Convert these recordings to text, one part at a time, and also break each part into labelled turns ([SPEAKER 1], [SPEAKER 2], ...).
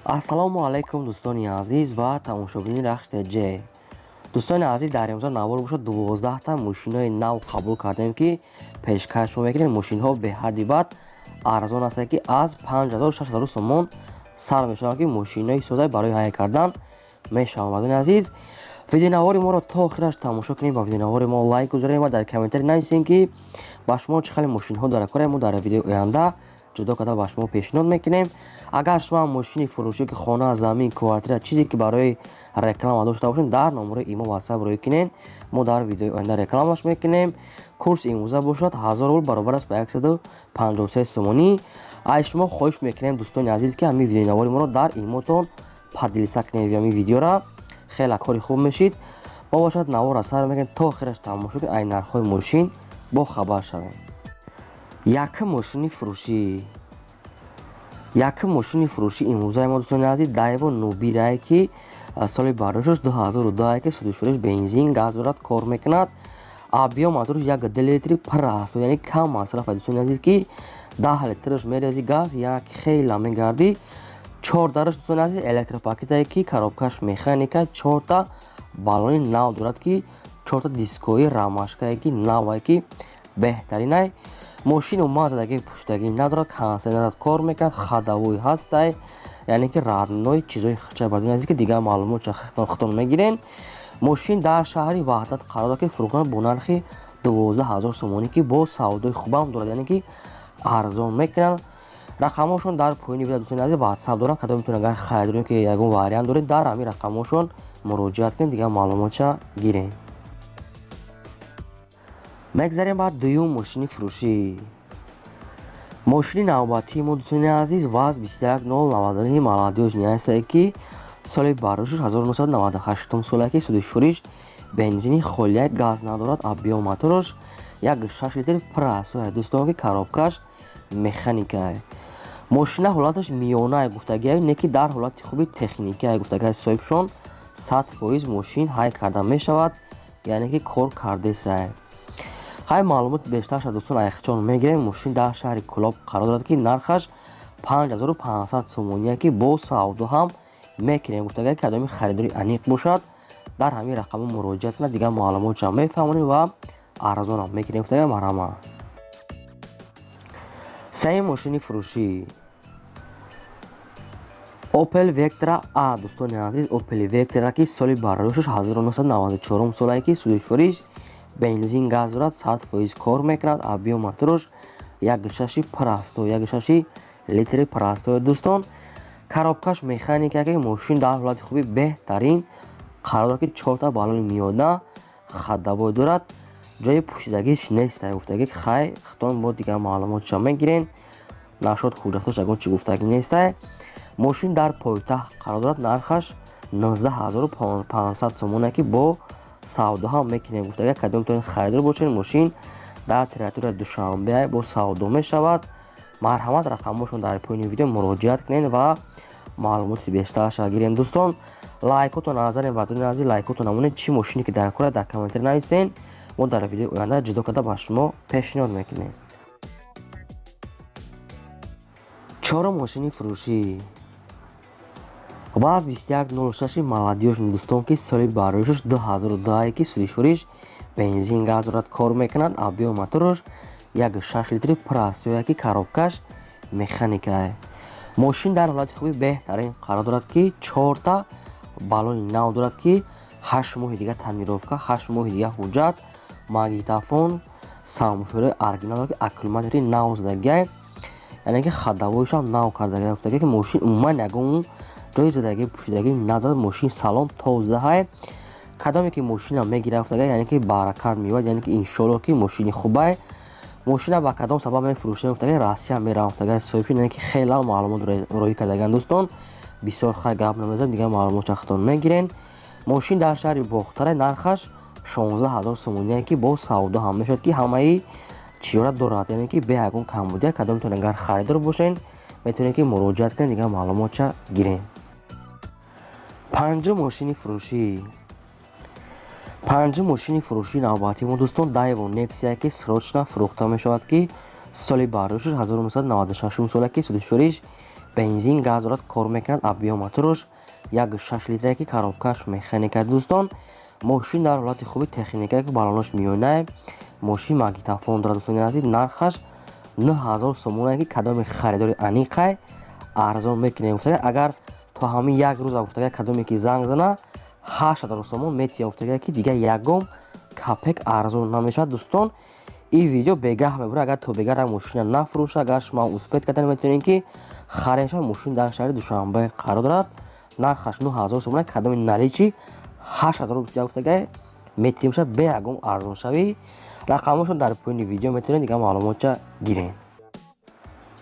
[SPEAKER 1] Ассалому алайкум, дӯстони азиз ва тамошобини Рахш ТЖ. Дӯстони азиз, дар имрӯза навор бошад, 12та мошинои нав қабул кардем, ки пешкаш шумо мекунем. Мошинҳо беҳадди бад арзон ҳастанд, ки аз 5000, 6000 сомон сар мешаванд, ки мошинои соза барои ҳай кардан мешаванд. Мардони азиз, видеонавори моро то охираш тамошо кунем, ба видеонавори мо лайк гузорем ва дар комментарий нависем, ки ба шумо чӣ хеле мошинҳо дар кора. Мо дар видеои оянда ҷудо карда ба шумо пешниҳод мекунем. Агар шумо мошини фурӯшӣ, ки хона, замин, квартира, чизе ки барои реклама дошта бошед, дар номерои имо, Ватсап рӯй кунед, мо дар видеои оянда рекламаш мекунем. Курс имрӯза бошад 1000 рубл, баробар аст ба 153 сомонӣ. Ай шумо хоҳиш мекунем, дӯстони азиз, ки ҳамин видеонавори моро дар имотон поделиться кунед. Ҳамин видеора хеле кори хуб мешид. Мо бошад навора сар мекунем, то охираш тамошо кунед, ай нархҳои мошин бо хабар шавем. Якум мошини фурӯшӣ, якум мошини фурӯшӣ имрӯзаи мо, дӯстони азиз, Дайво Нубирае, ки соли бардошташ 2002, ки сӯзишвориш бензин, газ дорад, кор мекунад. Объём моторш 1,2 литри пур аст, яъне кам масраф. Дӯстони азиз, ки 10 литраш мерези газ, як хела мегардӣ. Чор дараш, дӯстони азиз, электропакетае, ки коробкаш механика, чорта баллони нав дорад, ки чорта дискои рамашкае, ки навае, ки беҳтаринай. Мошин умуман задагӣ пуштагӣ надорад, кондиционерат кор мекунад, ходовой ҳастай, яъне ки родной чизои хича. Бардони азиз, ки дигар маълумот худтон мегирен. Мошин дар шаҳри Ваҳдат қарор дорад, ки фурӯхтан бо нархи 12 000 сомонӣ, ки бо савдои хубам дорад, яъне ки арзон мекунанд. Рақамҳошон дар поёни видео, дӯстони азиз, Ватсап доранд. Кадом метавонед, агар харидорем, ки ягон вариант доред, дар ҳамин рақамҳошон муроҷиат кунед, дигар маълумотша гирем. Мегзарем ба дуюм мошини фурӯшӣ. Мошини навбатии мо, дӯстони азиз, ВАЗ 21099 молодёжный ҳастае, ки соли бардошташ 1998 соле, ки сӯзишвориш бензини холия, газ надорад. Объём мотораш 1,6 литр пур аст, дӯстон, ки коробкаш механикае. Мошина ҳолаташ миёнае гуфтагиа, не ки дар ҳолати хуби техникае гуфтагиа соҳибшон. 100% мошин ҳай карда мешавад, яъне ки кор кардесае. Ҳай, маълумот бештарша, дӯстон, айхчон мегирем. Мошин дар шаҳри Кӯлоб қарор дорад, ки нархаш 5500 сомония, ки бо савдо ҳам мекунем гуфтагиа. Ки кадоми харидори аниқ бошад, дар ҳамин рақамҳо муроҷиат кунад, дигар маълумотшам мефаҳмонем ва арзонам мекунем гуфтагиа. Марҳамат. Сеюм мошини фурӯшӣ Opel Vectra A. Дӯстони азиз, Opel Vectra, ки соли бардошташ 1994 солае, ки сӯзишвориш бензин, газ дорад, 100% кор мекунад. Объём мотораш 1,6 пур аст, 1,6 литри пур аст, дӯстон, коробкаш механика, ки мошин дар ҳолати хуби беҳтарин қарор дорад, ки чорта баллони миёна, ходовой дорад, ҷои пӯшидагиш нест гуфтагӣ. Хай, худтон бо дигар маълумотша мегирен. Нашод ҳуҷҷатош ягон чӣ гуфтагӣ нестай. Мошин дар пойтахт қарор дорад, нархаш 19 500 сомоне, ки бо савдо ҳам мекунем гуфтага. Кадом метавонед харидор бошед, мошин дар территорияи Душанбе, бо савдо мешавад. Марҳамат, рақамҳошон дар поёни видео, муроҷиат кунед ва маълумоти бештарша гирен. Дӯстон, лайкотон назарем. Бардони азиз, лайкотон намонед. Чӣ мошине ки дар кора, дар комментарий нависен, мо дар видеои оянда ҷудо карда ба шумо пешниҳод мекунем. Чорум мошини фурӯшӣ ВАЗ 2106 молодёжный, дӯстон, ки соли бардошташ 2002, ки сӯзишвориш бензин, газ дорад, кор мекунад. Объём мотораш 1,6 литри пур аст, ки коробкаш механикае. Мошин дар ҳолати хуби беҳтарин қарор дорад, ки чорта баллони нав дорад, ки 8 моҳи дига тонировка, 8 моҳи дига ҳуҷҷат, магнитофон, сабвуферҳои оригинал дорад, ки аккумулятори нав задагиай, яъне ки ходовойшам нав кардагиай гуфтагиа, ки мошин умуман ягон ҷои задагӣ пӯшидагӣ надорад. Мошин салон тозаҳай. Кадоме ки мошина мегирад гуфтага, яъне ки баракат меёбад, яъне ки иншоалло, ки мошини хубай. Мошина ба кадом сабаб мефурӯшем гуфтага, Россия меравам гуфтага соҳиб, яъне ки хеле маълумот роҳӣ кардагиан, дӯстон. Бисёр хай гап намезанам, дигар маълумотша худтон мегирен. Мошин дар шаҳри Бохтаре, нархаш 16 000 сомоние, ки бо савдо ҳам мешавад, ки ҳамаи чиёра дорад, яъне ки бе ягон камбудия. Кадомтон агар харидор бошен, метавонед ки муроҷиат кунед, дигар маълумотша гирем. Панҷум мошини фурӯшӣ, панҷум мошини фурӯшии навбатии мо, дӯстон, Дайво Нексия, ки срочно фурӯхта мешавад, ки соли бардошташ 1996 сола, ки сӯзишвориш Бензин газ дорад, кор мекунад. Объём мотораш 1,6 литрае ки коробкаш механика. Дӯстон, мошин дар ҳолати хуби техника ки балонаш миёнае. Мошин магнитофон дорад, дӯстони азиз. Нархаш 9000 сомонае ки кадоми харидори аниқай, арзон мекунем гуфтага. Агар то ҳамин як рӯза гуфтага, кадоме ки занг зана, 8000 сомон метиҳам гуфтага, ки дигар ягон капек арзон намешавад. Дӯстон, ин видео бегаҳ мебурад. Агар то бегаҳ мошина нафурӯша, агар шумо успеть кардан метавонед ки хареша. Мошин дар шаҳри Душанбе қарор дорад, нархаш 9000 сомона. Кадоми наличный 8000 гуфтага метиҳемша, бе ягон арзоншавӣ. Рақамошон дар поёни видео, метавонед дигар маълумотча гирем.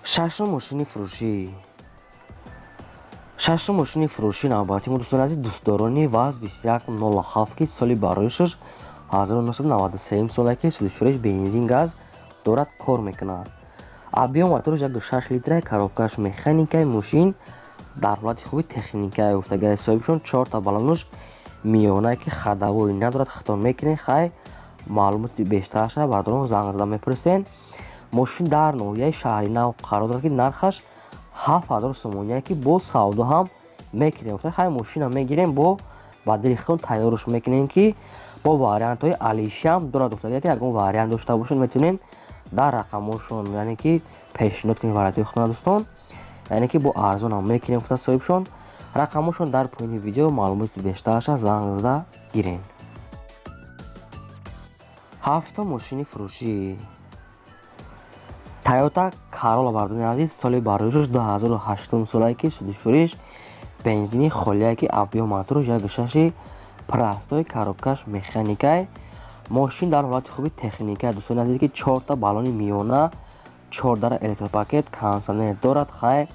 [SPEAKER 1] Шашум мошини фурӯшӣ. Шашум мошини фурӯшӣ навбати мо, дӯстони азиз, дӯстдорони ВАЗ 2107, ки соли бароишаш 1993 соле ки сӯзишвориш бензин газ дорад, кор мекунад. Объём мотораш 1,6 литра, коробкаш механикаи. Мошин дар ҳолати хуби техникае гуфтагаи соҳибшон. Чорта балонаш миёнае ки ходовой надорад, хато мекунед. Хай, маълумоти бештарша бардорон занг зада мепурсен. Мошин дар ноҳияи Шаҳри Нав қарор дорад, ки нархаш 7000 сомоние ки бо савдо ҳам мекунем гуфта. Хай, мошина мегирем, бо ба дили худтон тайёрш мекунем, ки бо вариантҳои алишиам дорад гуфтага, ки ягон вариант дошта бошед, метавонед дар рақамошон, яъне ки пешниҳод кунед вариантҳои худтона. Дӯстон, яъне ки бо арзонам мекунем гуфта соҳибшон. Рақамошон дар поёни видео, маълумоти бештарша занг зада гирем. Ҳафтум мошини фурӯшӣ Тойота Карола, бардони азиз, соли бароишаш 2008 солае ки сӯзишвориш бензини холие ки объём мотораш 1,6 простой, коробкаш механикай. Мошин дар ҳолати хуби техника, дӯстони азиз, ки чорта балони миёна, чордара электропакет, кондитсионер дорад. Хай,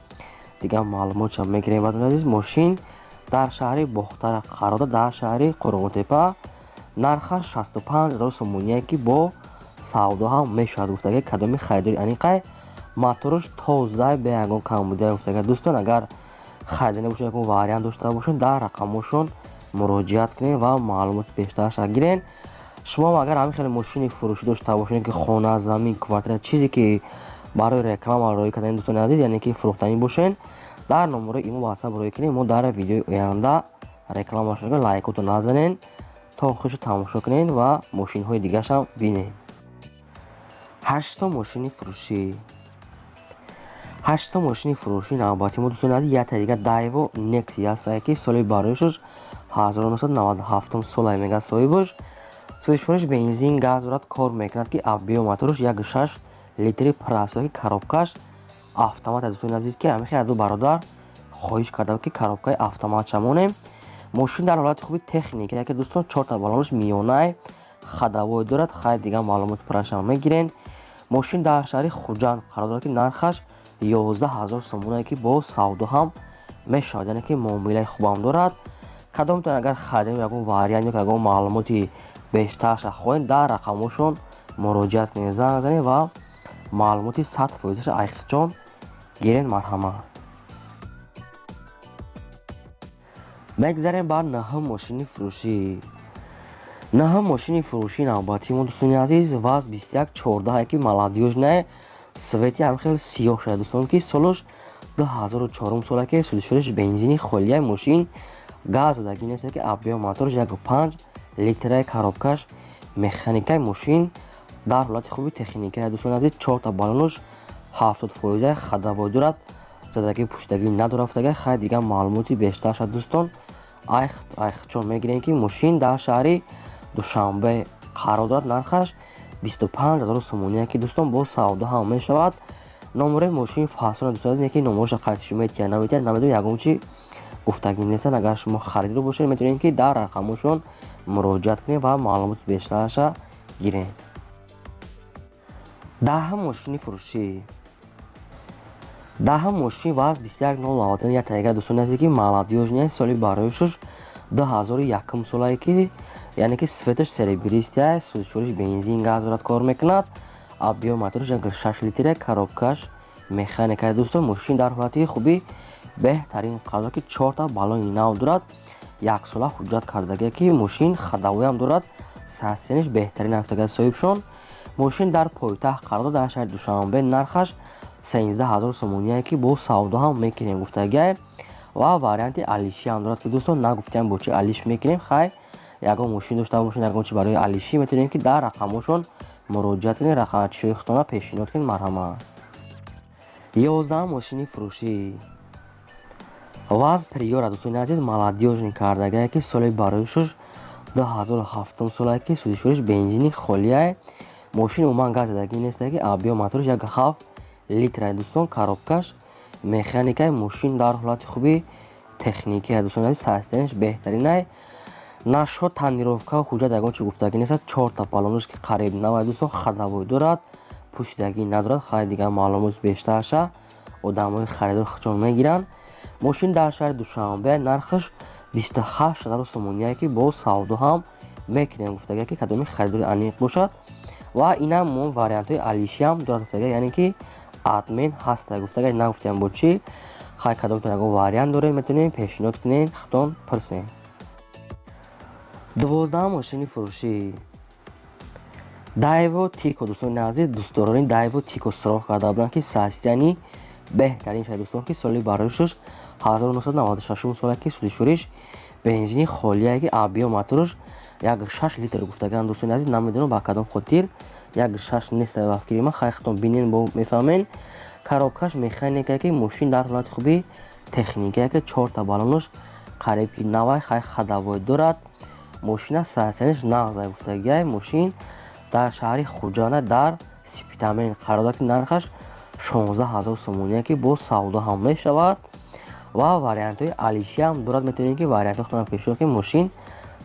[SPEAKER 1] дигар маълумотшам мегирем, бардони азиз. Мошин дар шаҳри Бохтар қарор дорад, дар шаҳри Қурғонтепа. Нархаш 65 000 сомоние ки бо савдо ҳам мешавад гуфтага. Кадоми харидори аниқай, мотораш тоза, бе ягон камбудия гуфтага. Дӯстон, агар харидани бошед, ягон вариант дошта бошед, дар рақамошон муроҷиат кунед ва маълумоти бештарша гиред. Шумоам агар ҳамин хеле мошини фурӯшӣ дошта бошед, ки хона, замин, квартира, чизе ки барои реклама роӣ кардани, дӯстони азиз, яъне ки фурӯхтанӣ бошед, дар номерои имо WhatsApp роӣ кунед, мо дар видеои оянда рекламашро. Лайкото назанед, то охиршо тамошо кунед ва мошинҳои дигарашам бинед. Ҳаштум мошини фурӯшӣ. Ҳаштум мошини фурӯшӣ навбати мо, дӯстони азиз, якта дига Дайво Некси ҳастае, ки соли бароишаш 1997 солае мега соҳибаш. Сӯзишвориш бензин газ дорад, кор мекунад, ки объём мотораш 1,6 литри простой, ки коробкаш автомат. Дӯстони азиз, ки ҳамин хел ду бародар хоҳиш карда ки коробкаи автоматша монем. Мошин дар ҳолати хуби техника яке, дӯстон, чорта балонаш миёнай, ходовой дорад. Хай, дигар маълумоти пуррашам мегирен. Мошин дар шаҳри Хуҷанд қарор дорад, ки нархаш 11 000 сомонае ки бо савдо ҳам мешавад, яъне ки муомилаи хубам дорад. Кадомтон агар харидани ягон вариант ё ягон маълумоти бештарша хоҳед, дар рақамошон муроҷиат кунед, занг занед ва маълумоти 100 фоизаша айхҷон гиред, марҳамат. Мегзарем ба наҳум мошини фурӯшӣ. Наҳум мошини фурӯшии навбатии мо, дӯстони азиз, ВАЗ 2114, ки молодёжный, цвети ҳам хеле сиёҳ шуда, дӯстон, ки солаш 2004 сола, ки сӯзишвориш бензини холияи. Мошин газ задагӣ нест, ки объём мотораш 1,5 литраи, коробкаш механикаи. Мошин дар ҳолати хуби техникаи, дӯстони азиз, чорта балонаш 70 фоиза, ходовой дорад, задагӣ пуштагӣ надорад гуфтага. Хай, дигар маълумоти бештар шад, дӯстон, айхчон мегирем, ки мошин дар шаҳри Душанбе қарор дорад, нархаш 25 000 сомоние ки, дӯстон, бо савдо ҳам мешавад. Номерои мошин фасона, дӯстон азиз, ки номероша қайдши метиҳад, наметиҳад, намедонам, ягон чи гуфтагӣ нестанд. Агар шумо харидор бошед, метавонед ки дар рақамошон муроҷиат кунед ва маълумоти бештараша гиред. Даҳум мошини фурӯшӣ. Даҳум мошин ВАЗ 2191 таига, дӯстони азиз, ки молодёжный, соли бароишаш 2001 солае, ки яъне ки цветаш серебристый, сӯзишвориш бензин газ дорад, кор мекунад. Объём мотораш 1,6 литра, коробкаш механика. Дӯстон, мошин дар ҳолати хуби беҳтарин қарор, ки чорта баллони нав дорад, яксола ҳуҷҷат кардагия, ки мошин ходовойам дорад, состояниш беҳтарин ҳафтага соҳибшон. Мошин дар пойтахт қарор дорад, дар шаҳри Душанбе, нархаш 13 000 сомоние ки бо савдо ҳам мекунем гуфтагиай. Ва варианти алишӣ ҳам дорад, ки дӯстон нагуфтиам бо чи алиш мекунем. Хай, ягон мошин дошта бошед, ягон чи барои алишӣ, метавонем ки дар рақамҳошон муроҷиат кунед, рақамчиҳои худтона пешниҳод кунед, марҳамат. 11-ам мошини фурӯшӣ ВАЗ Приора, дӯстони азиз, молодёжный кардагае, ки соли барои шуш 2007 солае, ки сӯзишвориш бензини холиае. Мошин умуман газ задагӣ нестае, ки объём моториш 1,7 литрае, дӯстон, коробкаш механикае. Мошин дар ҳолати хуби техникие, дӯстони азиз, состоянияш беҳтаринае. Нашо тонировка, ҳуҷҷат ягон чи гуфтагӣ нест. Чорта баллонаш ки қариб навай, дӯстон, ходовой дорад, пӯшидагӣ надорад. Хай, дигар маълумот бештарша одамои харидор худшон мегиранд. Мошин дар шаҳри Душанбе, нархаш 28 000 сомоние, ки бо савдо ҳам мекунем гуфтага, ки кадоми харидори аниқ бошад. Ва инам мо вариантҳои алишиам дорад гуфтага, яъне ки обмен ҳаста гуфтага, нагуфтиам бо чӣ. Хай, кадомтон ягон вариант доред, метавонем пешниҳод кунем, худтон пурсем. 12-ам мошини фурӯшӣ Дайво Тико, дӯстони азиз, дӯстдорони Дайво Тико суроғ карда буданд, ки состояние беҳтарин шуд, дӯстон, ки соли барои шуш 1996 соле, ки сӯзишвориш бензини холие, ки объём мотораш 1,6 литр гуфтаган. Дӯстони азиз, намедонам ба кадом хотир 1,6 нест ба фикри ман. Хай, худтон бинен, бо мефаҳмен. Коробкаш механика, ки мошин дар ҳолати хуби техникие, ки чорта баллонаш қариб ки навай. Хай, ходовой дорад мошина, состоянияш нағзай гуфтагиай. Мошин дар шаҳри Хуҷанда, дар Спитамен қарор дорад, ки нархаш 16 000 сомоние, ки бо савдо ҳам мешавад ва вариантҳои алишиам дорад. Метавонед ки вариантҳои худтонро пешниҳод кунед. Мошин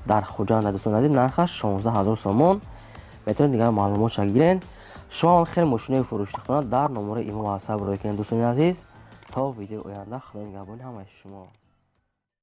[SPEAKER 1] дар Хуҷанда, дӯстони азиз, нархаш 16 000 сомон. Метавонед дигар маълумотша гиред. Шумо ҳам хеле мошинои фурӯши худтона дар номарои имо ватсап рӯй кунед. Дӯстони азиз, то видеои оянда, Худо нигаҳбони ҳамаи шумо.